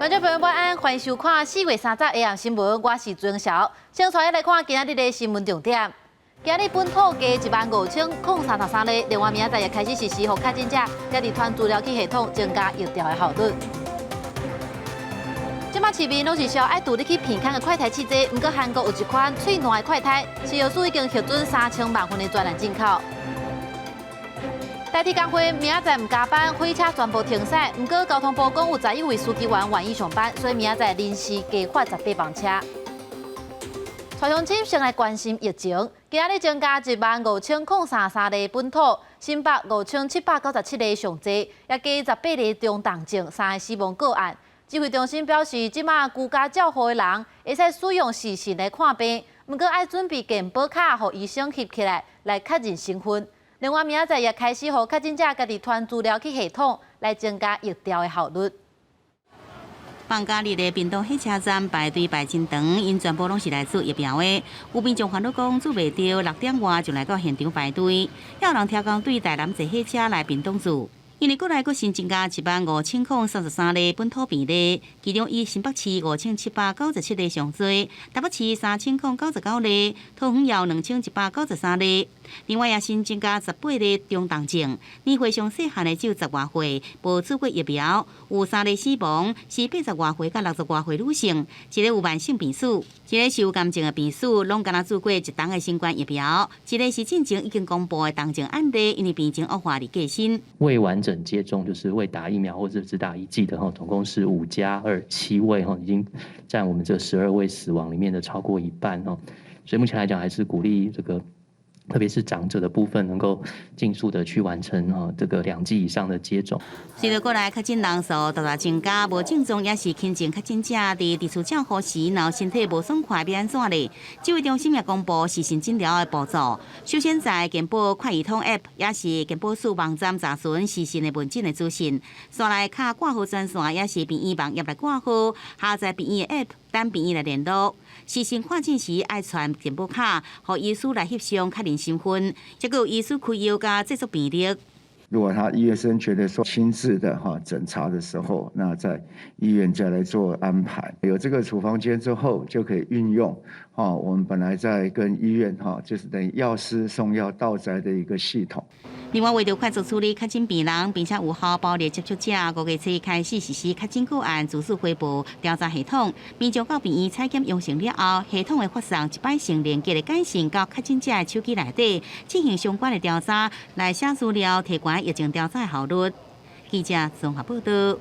觀眾朋友晚安，歡迎收看4月30下暗新聞，我是朱曉。先帶你來看今仔日的新聞重點。今日本土加15,033例，另外明仔載也開始實施，予確診者家己傳資料去系統，增加疫調的效率。這馬市面攏是銷愛獨立去鼻空的快篩試劑，毋過韓國有一款喙瀾的快篩，食藥署已經核准3000萬份的專案進口。台鐵工會明仔載毋加班，火車全部停駛。毋過交通部講有11位司機員願意上班，所以明仔載臨時加發18班車。帶鄉親先來關心疫情，今仔日增加15,033例本土，新北5797例上濟，也加18例中重症，三个死亡個案。指揮中心表示，這馬居家照護的人會使使用視訊來看病，毋過愛準備健保卡，予醫生翕起來來確認身份。另外，明仔載也開始予確診者家己傳資料去系統，來增加疫調的效率。放假日的屏東火車站排隊排真長，𪜶全部攏是來注疫苗的。有民眾煩惱講，注袂著，6點外就來到現場排隊，也有人挑工對台南坐火車來屏東注。因為國內閣新增加15,033例本土病例，其中以新北市5797例上濟，台北市3099例，桃園有2193例。另外也新增加18例中重症，年歲上細漢的只有10外歲，無注過疫苗，有三例死亡，是80外歲佮60外歲女性，一個有慢性病史，一個是有癌症的病史，攏敢若注過一針的新冠疫苗，一個是進前已經公布的重症案例，因為病情惡化而過身。未完整接種就是未打疫苗或者只打一劑的哈，總共是5加27位哈，已經佔我們這12位死亡裡面的超過一半哦。所以目前來講，還是鼓勵這個，特別是長者的部分，能夠盡速的去完成啊這個兩劑以上的接種。隨著國內確診人數大大增加，無症狀抑是輕症確診者佇佇厝照護時，若身體無爽快，欲按怎咧？指揮中心也公布視訊診療的步驟。首先在健保快易通 App，抑是健保署網站查詢視訊的問診的資訊，紲來敲掛號專線，抑是病院網頁來掛號，下載病院的 App，等病院來聯絡。視訊看診時愛傳健保卡，予醫師來翕相確認身份，這閣有醫師開藥佮製作病歷。如果他醫生覺得說親自的哈診查的時候，那在醫院再來做安排。有這個處方箋之後，就可以運用。哈，我們本來在跟醫院哈，就是等於藥師送藥到宅的一個系統。另外，為著快速處理確診病人，並且有效包獵接觸者，5月初開始實施確診個案自主回報調查系統。民眾到病院採檢陽性了後，系統會發送一擺性連結的簡訊到確診者的手機內底，進行相關的調查，來寫資料，提懸疫情調查的效率。記者綜合報道。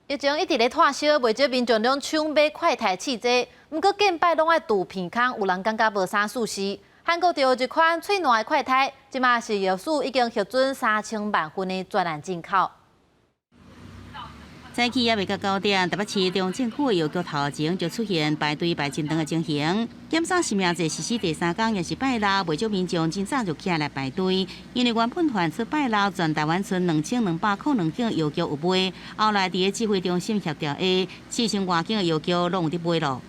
疫情一直咧拖燒，袂少民眾攏搶買快篩試劑，毋過見擺攏愛揬鼻空，有人感覺無啥舒適。韓國就有一款喙瀾的快篩，這馬食藥署已經核准3000萬份的專案進口。早起猶未到9點，台北市中正區的藥局頭前就出現排隊排真長的情形。檢查實名制實施第三工，也是拜六，袂少民眾真早就起來來排隊，因為原本傳出拜六全台灣賰2202間藥局有賣，後來佇咧指揮中心協調下，4000外間的藥局攏有佇賣咯。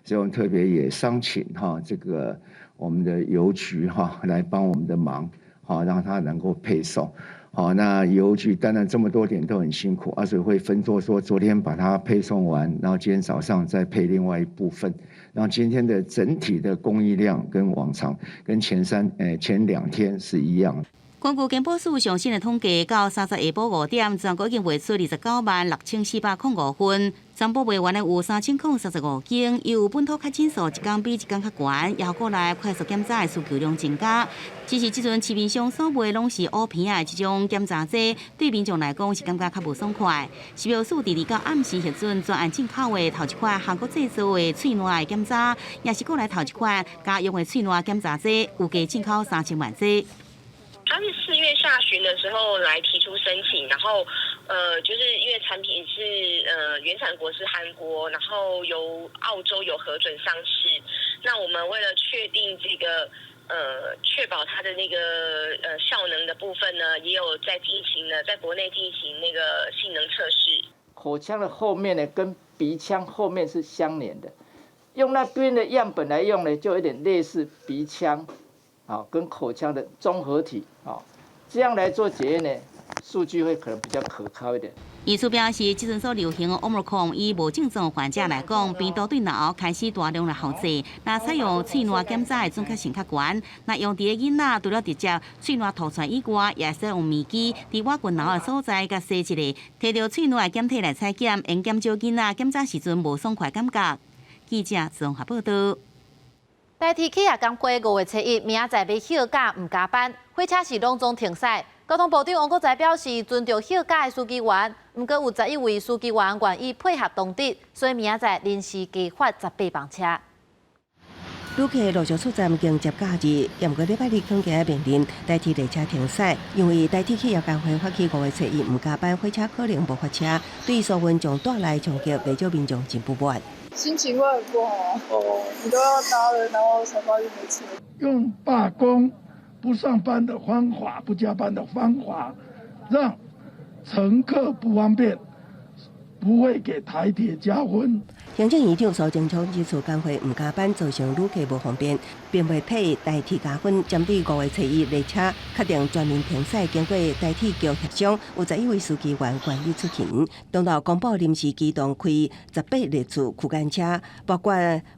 所以我們特別也商請哈，這個我們的郵局哈來幫我們的忙，好讓他能夠配送。好，那郵局當然這麼多點都很辛苦，而且會分作說，昨天把它配送完，然後今天早上再配另外一部分，然後今天的整體的供應量跟往常跟前2天是一樣。根據健保署上新的統計，到30下晡5點，全國已經賣出296,405份，全部賣完的有3035間。由於本土確診數一工比一工較懸，也予國內快速檢查的需求量增加。只是這陣市面上所賣攏是烏皮仔的這種檢查劑，對民眾來講是感覺較無爽快。食藥署佇二九暗時核准專案進口的頭一款韓國製造的喙瀾的檢查，也是國內頭一款家用的喙瀾檢查劑，預計進口3000萬劑。他是4月下旬的時候來提出申請，然後，就是因為產品是原產國是韓國，然後由澳洲有核准上市。那我們為了確定這個，確保它的那個效能的部分呢，也有在進行呢，在國內進行那個性能測試。口腔的後面呢，跟鼻腔後面是相連的，用那邊的樣本來用呢，就有點類似鼻腔，啊，跟口腔的綜合體，啊，這樣來做檢驗呢，數據會可能比較可靠一點。醫師表示，這陣所流行的 Omicron 以無症狀患者來講，病毒對腦開始大量來複製。若採用喙瀾檢查的準確性較懸。若用佇个囡仔，除了直接喙瀾吐出來以外，也使用棉機佇倚近喉的所在，共洗一下，提著喙瀾的檢體來採檢，會減少囡仔檢查時陣無爽快感覺。記者綜合報道。台鐵企業工會5月初1，明仔載欲休假毋加班，火車是攏總停駛。交通部長王國材表示，尊重休假的司機員，毋過有11位司機員願意配合當值，所以明仔載臨時加發18班車。旅客陸續出站迎接假日，毋過禮拜二恐驚面臨台鐵列車停駛，因為台鐵企業工會發起5月初1毋加班，火車可能無發車，對疏運將帶來衝擊，袂少民眾真不滿。心情會很不好啊！哦，你都要搭了，然後才發現沒車。用罷工、不上班的方法，不加班的方法，讓乘客不方便，不會給台鐵加分。行政院長蘇貞昌這次工會毋加班，造成旅客無方便，並袂替台鐵加分。針對5月初1列車確定全面停駛，經過台鐵局協商，有11位司機員願意出勤。當頭公布臨時機動開18列次區間車，包括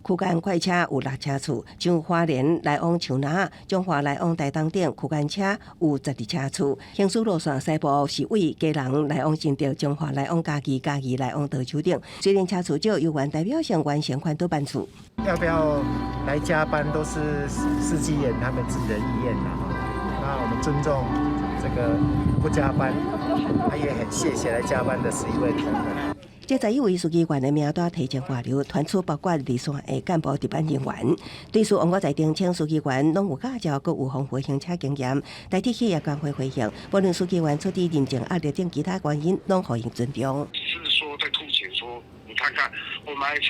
區間快車有6車次，像花蓮來往樹林、彰化來往台東等區間車有12車次。行駛路線西部是為基隆來往新竹、彰化來往嘉義、嘉義來往桃樹等。雖然車次少，猶原代表性完成環島班次。要不要來加班都是司機員他們自己的意願啦。那我們尊重這個不加班，他也很謝謝來加班的11位同仁。這11位司機員的名單提前外流，傳出包括二線的幹部值班人員。對此，王國材澄清，司機員攏有駕照，閣有豐富行車經驗。台鐵企業工會回應，無論司機員出於人情壓力等其他原因，攏予𪜶尊重。是說在凸顯說，你看看，我們還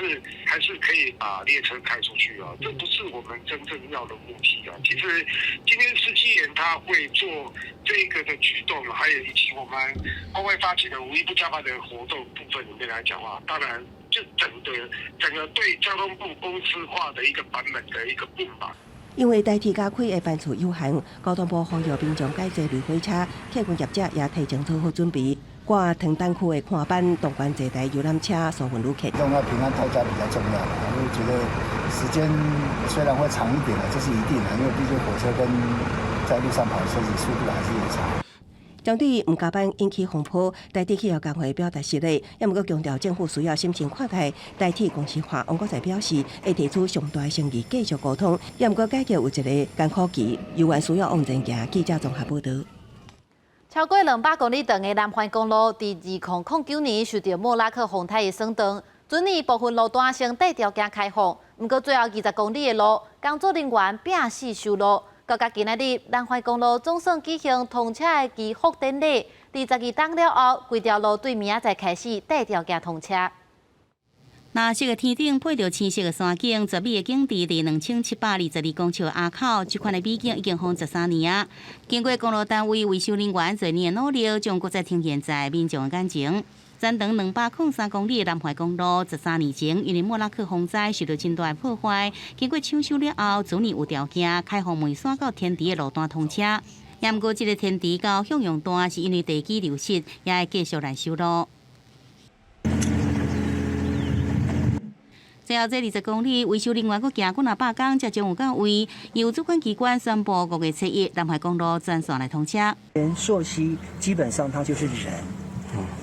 是可以把列車開出去啊，這不是我們真正要的目的啊。其實今天司機員他會做這個的舉動，還有以及我們工會發起的五一不加班的活動部分裡面來講話，當然就整個對交通部公司化的一個版本的一個不滿。因為台鐵加開的班次有限，交通部呼籲民眾改坐綠火車，客運業者也提前做好準備，掛停等區的看板，動員坐台遊覽車疏運旅客。讓他平安到家比較重要，因為覺得時間雖然會長一點，這是一定的，因為畢竟火車跟在路上跑車子速度還是有差。針對毋加班引起風波，台鐵企業工會表達失禮，也毋過強調政府需要審慎看待台鐵公司化。王國材表示會提出上大誠意繼續溝通，也毋過改革有一個艱苦期，猶原需要往前行。記者綜合報道。超過200公里長的南環公路，佇2009年受著莫拉克風颱的損斷，今年部分路段先綴條件開放，毋過最後20公里的路，工作人員拚死修路。到今仔日，南環公路總算舉行通車的祈福典禮。佇12冬了後，規條路對明仔載開始綴條件通車。藍色的天頂配著青色的山景，絕美的景致，佇2722公尺隘口，這款的美景已經風13年啊！經過公路單位維修人員濟年的努力，將閣再呈現在民眾的眼前。全長203公里的南環公路，13年前因為莫拉克風災受到真大的破壞，經過搶修了後，今年有條件開放梅山到天池的路段通車。也毋過，這个天池到向陽段是因為地基流失，也會繼續來修路。最後這20公里維修人員閣行幾若百工，才終有到位。由主管機關宣布5月初1，南環公路全線來通車。連溯溪基本上它就是人，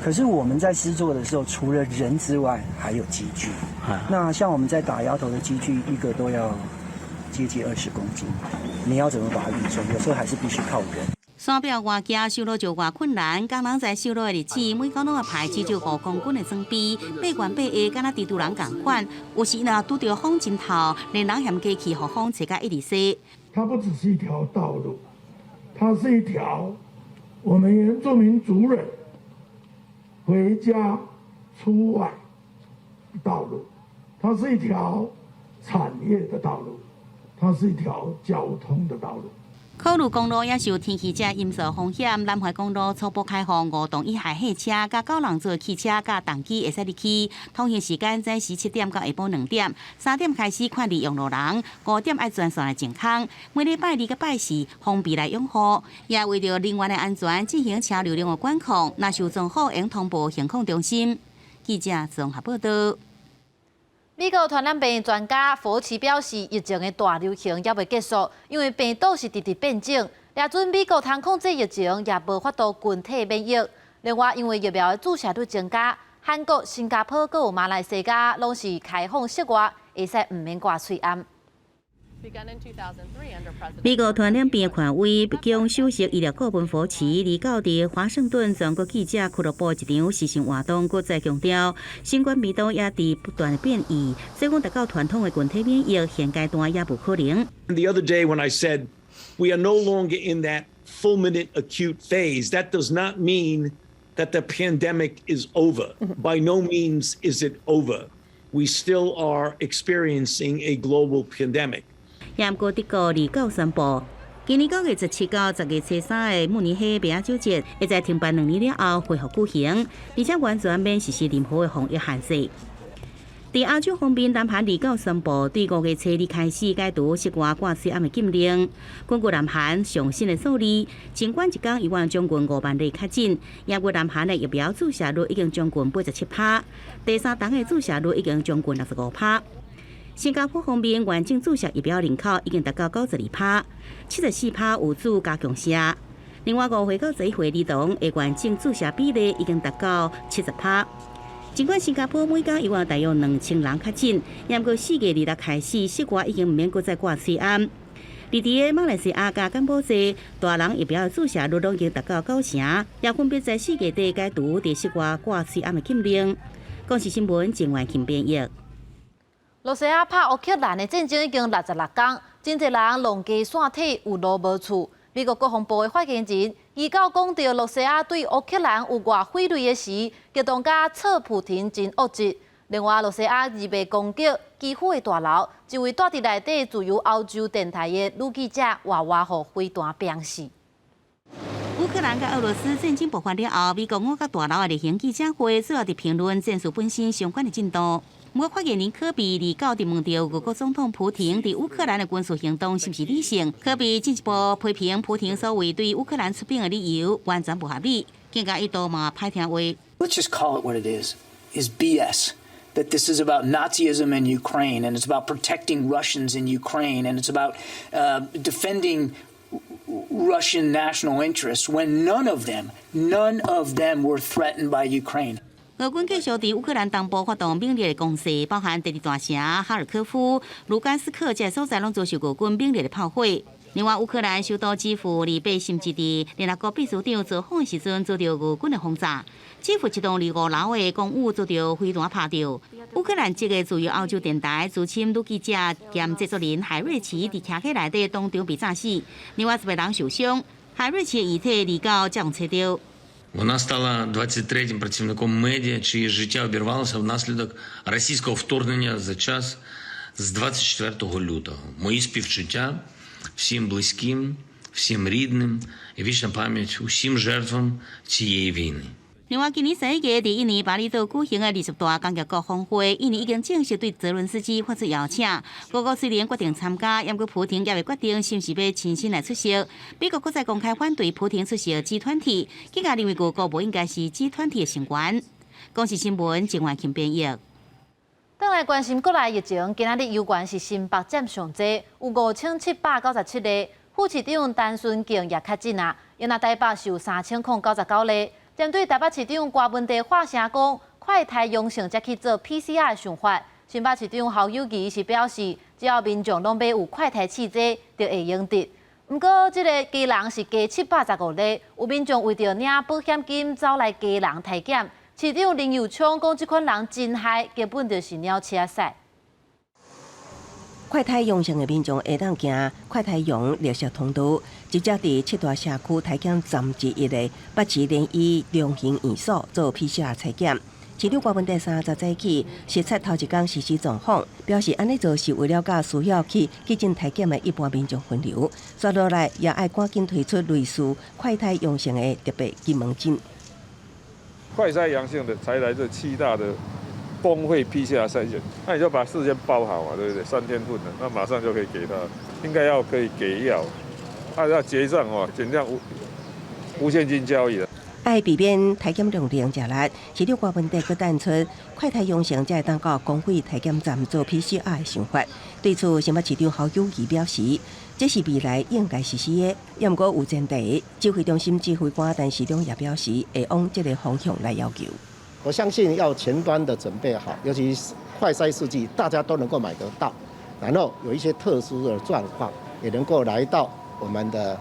可是我們在施作的時候，除了人之外，還有機具。那像我們在打鴨頭的機具，一個都要接近20公斤，你要怎麼把它運送？有時候還是必須靠人。山壁外行修路就偌困難，工人在修路的日子，每工攏愛排至少5公斤的裝備，爬懸爬下，敢若蜘蛛人仝款。有時若拄著風真透，連人嫌機器予風吹甲一直踅。它不只是一條道路，它是一條我們原住民族人回家出外的道路，它是一條產業的道路，它是一條交通的道路。考慮公路也受天氣這因素風險，南環公路初步開放五棟以下貨車、佮九人座汽車、佮重機會使入去。通行時間早時7點到下晡2點，3點開始勸離用路人，5點愛全線來淨空。每禮拜二佮拜四封閉來養護，也為著人員的安全進行車流量的管控。若受狀況，應通報行控中心。記者綜合報道。美國傳染病專家佛奇表示，疫情的大流行猶未結束，因為病毒是直直變種。掠準美國通控制疫情，也無法度群體免疫。另外，因為疫苗的注射率增加，韓國、新加坡閣有馬來西亞攏是開放室外，會使毋免掛喙罨。美國傳染病權威兼首席醫療顧問佛奇，29佇華盛頓全國記者俱樂部一場視訊活動，閣再強調，新冠病毒也佇不斷變異，所以講達到傳統的群體免疫，現階段也無可能。 The other day when I said we are no longer in that fulminant acute phase, that does not mean that the pandemic is over. By no means is it over. We still are experiencing a global pandemic. 毋過德國29宣布，今年9月17到10月初3的慕尼黑麥仔酒節，會在停辦2年了後恢復舉行，而且完全免實施任何的防疫限制。佇亞洲方面，南韓29宣布對5月初2開始解除室外掛喙罨的禁令。根據南韓上新的數字，儘管一工猶原將近5萬例確診，也過南韓的疫苗注射率已經將近87%，第三針的注射率已經將近65%。新加坡方面，完整注射疫苗人口已經達到92%，74%有注加強劑。另外，5歲到11歲兒童的完整注射比例已經達到70%。儘管新加坡每工猶原大約2000人確診，毋過4月26開始，室外已經毋免閣再掛喙罨。而佇個馬來西亞佮柬埔寨，大人疫苗注射率攏已經達到9成，也分別在4月底解除佇室外掛喙罨的禁令。公視新聞鄭婉琴編譯。羅西亞拍烏克蘭的戰爭已經66工，真濟人攏家散體，有路無厝。美國國防部的發言人29講著羅西亞對烏克蘭有偌匪類的時，激動甲臭普廷真惡質。另外，羅西亞2日攻擊基輔的大樓，一位蹛佇內底自由歐洲電台的女記者活活予飛彈鞭死。烏克蘭佮俄羅斯戰爭爆發了後，美國五角大樓的例行記者會主要佇評論戰事本身相關的進度。毋過發言人科比29佇問著俄國總統普廷佇烏克蘭的軍事行動是毋是理性，科比進一步批評普廷所謂對烏克蘭出兵的理由完全無合理，更加一度嘛歹聽話。 Let's just call it what it is, is BS. That this is about Nazism in Ukraine, and it's about protecting Russians in Ukraine, and it's about defending Russian national interests when none of them, none of them were threatened by Ukraine. 俄軍繼續佇烏克蘭東部發動猛烈的攻勢，包含第二大城哈爾科夫、盧甘斯克這所在，攏遭受俄軍猛烈的炮火。另外，烏克蘭首都基輔28甚至佇聯合國秘書長造訪的時陣，遭著俄軍的轟炸。基輔一棟25樓的公寓遭著飛彈拍著。烏克蘭籍的自由歐洲電台資深女記者兼製作人海瑞奇佇車體內底當場被炸死，另外一個人受傷。海瑞奇的遺體29才予揣著。 Вона стала 23-м працівником медіа, чиє життя обірвалося внаслідок російського вторгнення за час з 24 лютого. Мої співчуття всім близьким, всім рідним і вічна пам'ять усім жертвам цієї війни. 另外，今年11月佇印尼巴厘島舉行的20大工業國峰會，印尼已經正式對澤倫斯基發出邀請。俄國雖然決定參加，毋過普廷猶未決定是毋是欲親身來出席。美國閣再公開反對普廷出席 G20，更加認為俄國無應該是 G20 的成員。公視新聞鄭婉琴編譯。轉來關心國內疫情，今仔日猶原是新北佔上濟，有5797例。副市長陳順敬也確診啊，伊若台北是有3099例。針對台北市長柯文哲發聲講，快篩陽性才去做 PCR 的想法。新北市長侯友宜是表示，只要民眾攏買有快篩試劑，就會用得。毋過，這个基隆是加715例，有民眾為著領保險金走來基隆篩檢。市長林右昌講，這款人真害，根本就是鳥車屎。快篩陽性的民眾會當行快篩陽綠色通道，直接佇七大社區篩檢站之一的北市聯醫中興院所做 PCR 採檢。市長柯文哲30早起視察頭一工實施狀況，表示按呢做是為了佮需要去急診體檢的一般民眾分流。紲落來也愛趕緊推出類似快篩陽性的特別急門診。快篩陽性的才來這七大的公費 PCR 篩檢，那你就把事先包好嘛，對不對？3天份的，那馬上就可以給他，應該要可以給藥，啊要結賬哦，盡量無現金交易。愛避免體檢量零食力，市長柯文哲閣提出快篩陽性才會當到公費體檢站做 PCR 的想法。對此，新北市長侯友宜表示，這是未來應該實施的，也毋過有前提。指揮中心指揮官陳時中也表示，會往這个方向來要求。我相信要前端的準備好，尤其是快篩試劑，大家都能夠買得到，然後有一些特殊的狀況，也能夠來到我們的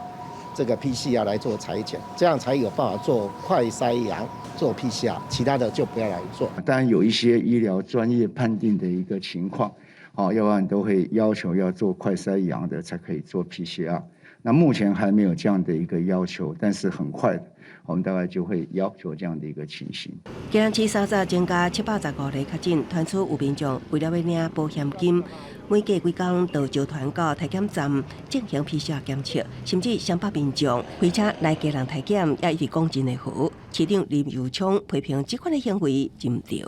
這個 PCR 來做採檢，這樣才有辦法做快篩陽、做 PCR，其他的就不要來做。當然有一些醫療專業判定的一個情況，哦，要不然都會要求要做快篩陽的才可以做 PCR。那目前還沒有這樣的一個要求，但是很快我們大概就會要求這樣的一個情形。基隆市30增加715例確診，傳出有民眾為了欲領保險金，每隔幾工就召團到體檢站進行 PCR 檢測，甚至雙北民眾開車來基隆體檢，也一直講真會好。市長林右昌批評這款的行為真毋對。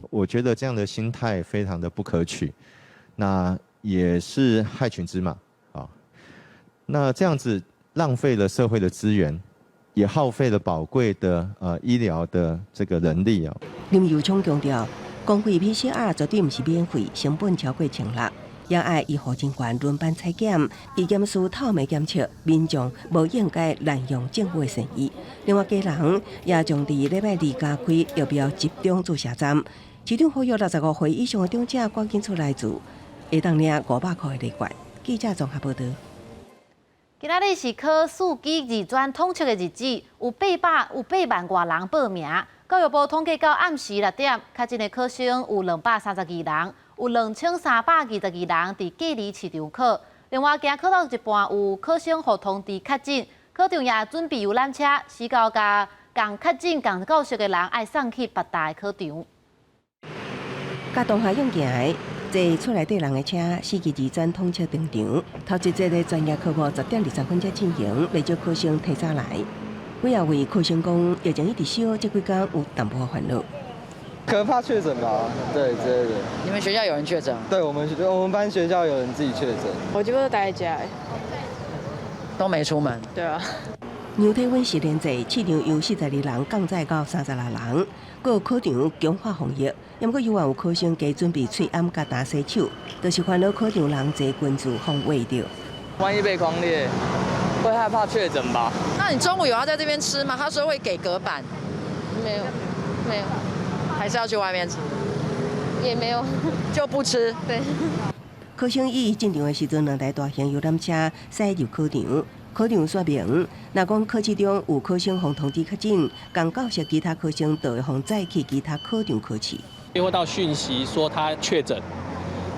我覺得這樣的心態非常的不可取，那也是害群之馬啊。那這樣子浪費了社會的資源，也耗費了寶貴的醫療的這個人力啊。林右昌強調，公費 PCR 絕對毋是免費，成本超過1600，也愛醫護人員輪班採檢，醫檢師透明檢測，民眾無應該濫用政府的善意。另外，基隆也將佇禮拜二加開疫苗集中注射站，市長呼籲65歲以上的長者趕緊出來注，會當領500箍的禮券。記者綜合報道。今仔日是考四級二專統測的日子，有8萬外人報名。教育部統計到暗時6點，確診的考生有232人，有2322人佇隔離市場考。另外，今考到一半，有考生予通知確診，考場也準備遊覽車，死到共仝確診仝教室的人愛送去別大的考場。佮同學用行的坐厝內底人的車，四級二專統測登場。頭一節的專業科目10點23分才進行，袂少考生提早來。幾仔位考生講，疫情一直燒，這幾工有淡薄煩惱。可怕確診吧？對，對對。你們學校有人確診？對，我們班學校有人自己確診。我就都待在家，都沒出門。對啊。量體溫實聯制，市場由42人降載到36人，各考場強化防疫。毋過猶原有考生加準備喙罨佮乾洗手，就是煩惱考場人濟群聚予穢著。萬一被匡列，會害怕確診吧？那你中午有要在這邊吃嗎？他說會給隔板。沒有，沒有，還是要去外面吃？也沒有，就不吃。對。考生以進場的時陣，兩台大型遊覽車駛入考場。考場說明，若講考試中有考生予通知確診，仝教室其他考生就會予載去其他考場考試。接獲到訊息說他確診，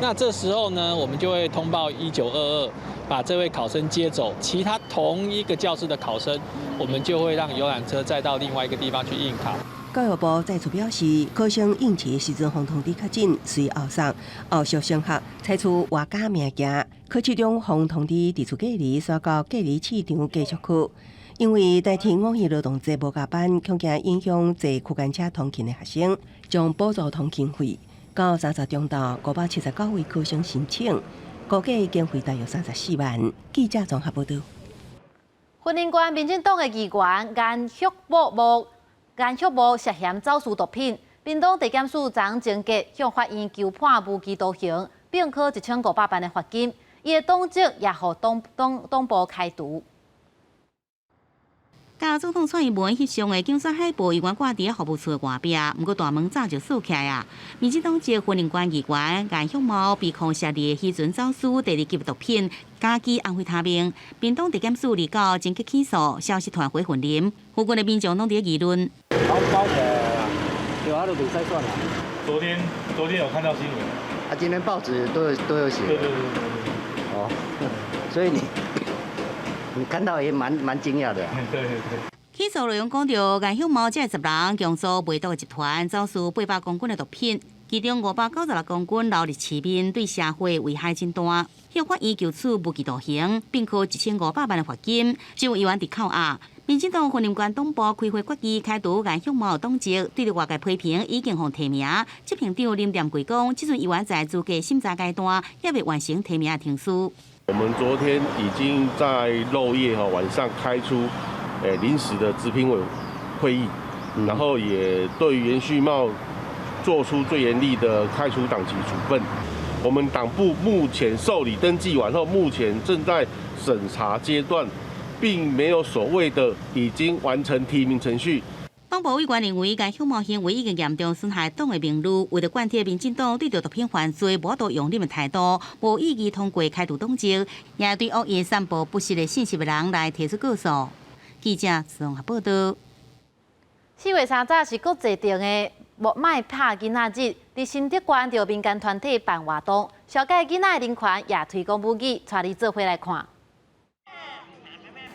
那這時候呢，我們就會通報1922，把這位考生接走。其他同一個教室的考生，我們就會讓遊覽車載到另外一個地方去應考。教育部再次表示，考生應試時陣予通知確診，隨後送後續升學採取活加命行。考試中予通知佇厝隔離，徙到隔離市場繼續考。因為代替五一勞動節無加班，恐驚影響坐區間車通勤的學生，將補助通勤費。到30中晝579位考生申請，估計經費大約34萬。記者綜合報道。雲林縣民進黨的議員顏旭茂涉嫌走私毒品，屏東地檢署昨終結向法院求判無期徒刑，並科1500萬的罰金。伊的黨籍也予黨部開除。佮總統蔡英文翕相的競選海報，猶原掛佇服務處的外壁，毋過大門早就鎖起來啊。民進黨籍雲林縣議員顏旭茂被控涉獵漁船走私第二級毒品、加支安非他命。屏東地檢署29終結起訴，消息傳回雲林，附近的民眾攏佇議論。包起來了，有啊，都袂使算啦。昨天有看到新聞。啊，今天報紙都有寫。對對對對。哦，所以你看到也蠻驚訝的。對對對。起訴內容講著，顏享茂這10人共組賣毒的集團，走私800公斤的毒品，其中596公斤流入市面，對社會危害真大。向法院求處無期徒刑，並科1500萬的罰金，這位議員佇扣押。民進黨雲林縣黨部開會決議開除顏享茂黨籍，對著外界批評已經予提名。執行長林念貴講，這陣議員在資格審查階段，猶未完成提名程序。我們昨天已經在漏夜哈晚上開出臨時的執評委會議，然後也對顏旭茂做出最嚴厲的開除黨籍處分。我們黨部目前受理登記完後，目前正在審查階段，並沒有所謂的已經完成提名程序。黨部委員認為，顏享茂行為已經嚴重損害黨的名譽，為著貫徹民進黨對著毒品犯罪無法度容忍的態度，無異議通過開除黨籍，也對惡意散布不實的信息的人來提出告訴。記者綜合報道。4月3日是國際定的莫賣拍囡仔日，佇新竹縣著民間團體辦活動，紹介囡仔的人權，也推廣母語，帶你做伙來看。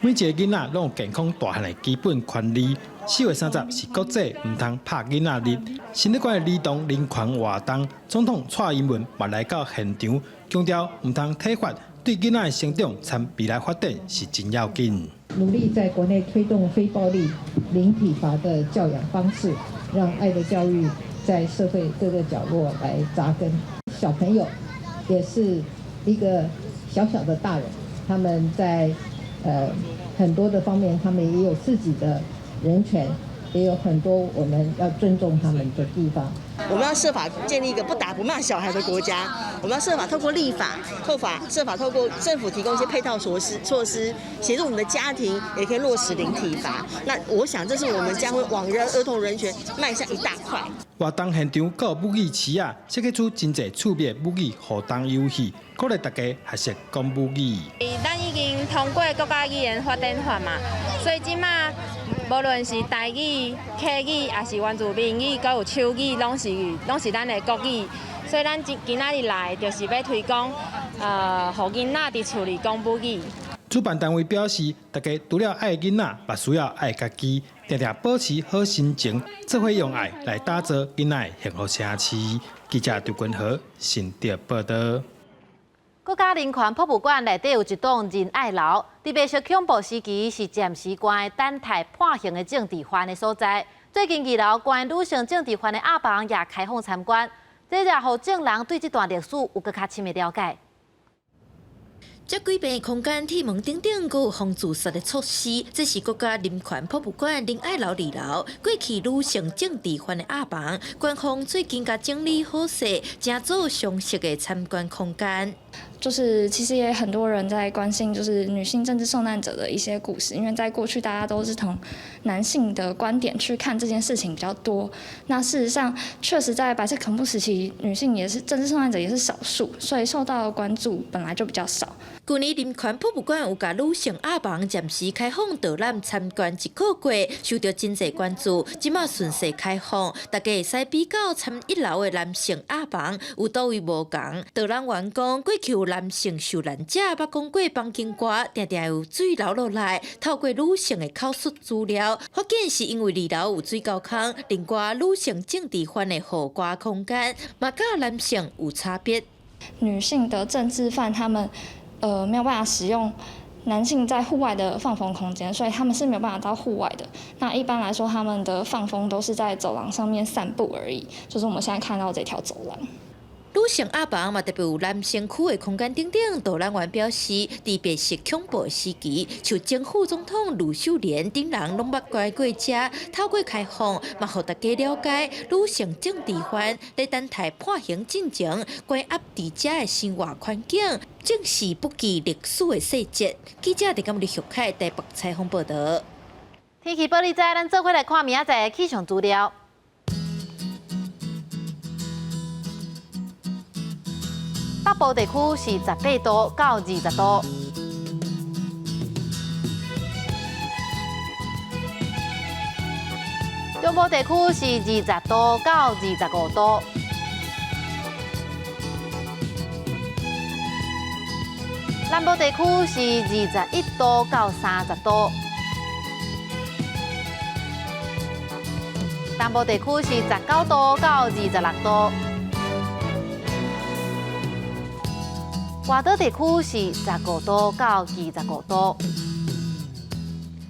每一個囡仔攏有健康大漢的基本權利。4月30是國際毋通拍囡仔日，新竹縣的兒童人權活動，總統蔡英文嘛來到現場，強調毋通體罰，對囡仔的成長參未來發展是真要緊。努力在國內推動非暴力、零體罰的教養方式，讓愛的教育在社會各個角落來紮根。小朋友也是一個小小的大人，他們在很多的方面，他們也有自己的人權，也有很多我們要尊重他們的地方。我們要設法建立一個不打不罵小孩的國家，我們要設法透過立法、透法、設法透過政府提供一些配套措施，措施協助我們的家庭也可以落實零體罰。那我想，這是我們將會往人兒童人權邁向一大塊。活動現場閣有母語池仔，設計出真濟趣味母語互動遊戲，鼓勵大家學習講母語。咱已經通過國家語言發展法嘛，所以這馬無論是台語、客語，抑是原住民語，閣有手語，攏是咱的國語。所以咱今今仔日來，就是欲推廣，予囡仔佇厝裡講母語。主辦單位表示，大家除了愛囡仔，嘛需要愛家己，定定保持好心情，做伙用愛來打造囡仔的幸福城市。記者張君和新竹報道。國家人權博物館內底有一棟仁愛樓，佇白色恐怖時期是暫時關等待判刑的政治犯的所在。最近二樓關女性政治犯的押房也開放參觀，這也予眾人對這段歷史有閣較深的了解。這幾平空間，鐵門頂頂閣有防自殺的措施。這是國家人權博物館仁愛樓二樓過去女性政治犯的押房，官方最近共整理好勢，成做常設的參觀空間。就是其實也很多人在關心，就是女性政治受難者的一些故事，因為在過去大家都是從男性的觀點去看這件事情比較多。那事實上，確實在白色恐怖時期，女性也是政治受難者，也是少數，所以受到的關注本來就比較少。去年人權博物館有共女性押房暫時開放導覽參觀一個月，受到真濟關注。這馬順勢開放，大家會使比較參一樓的男性押房有佗位無仝。導覽員講，過去有男性受難者捌講過房間外定定有水流落來，透過女性的口述資料，發現是因為二樓有水溝坑，另外女性政治犯的戶外空間嘛，佮男性有差別。女性的政治犯，他們沒有辦法使用男性在戶外的放風空間，所以他們是沒有辦法到戶外的。那一般來說，他們的放風都是在走廊上面散步而已，就是我們現在看到這條走廊。女性押房嘛，特別有男性區的空間等等。導覽員表示，佇白色恐怖時期，像前副總統呂秀蓮等人攏捌來過遮，透過開放，嘛予大家了解女性政治犯咧等待判刑進前關押佇遮的生活環境，正是不記歷史的細節。記者佇今日玉凱台北採訪報道。天氣報你知，咱做伙來看明仔載的氣象資料。北部地區是18度到20度，中部地區是20度到25度，南部地區是21度到30度。东部地區是19度到26度。外島地區是15度到25度。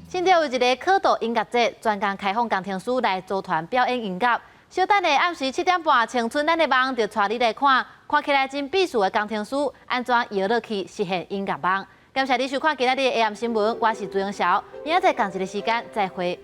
新竹有一个可道音樂節，專工開放工程師來組團表演音樂。小等下暗時7點半，青春咱的夢就帶你來看，看起來真鄙視的工程師按怎搖落去實現音樂夢。感謝你收看今仔日的 AM 新聞，我是朱永曉，明仔載仝一个時間再會。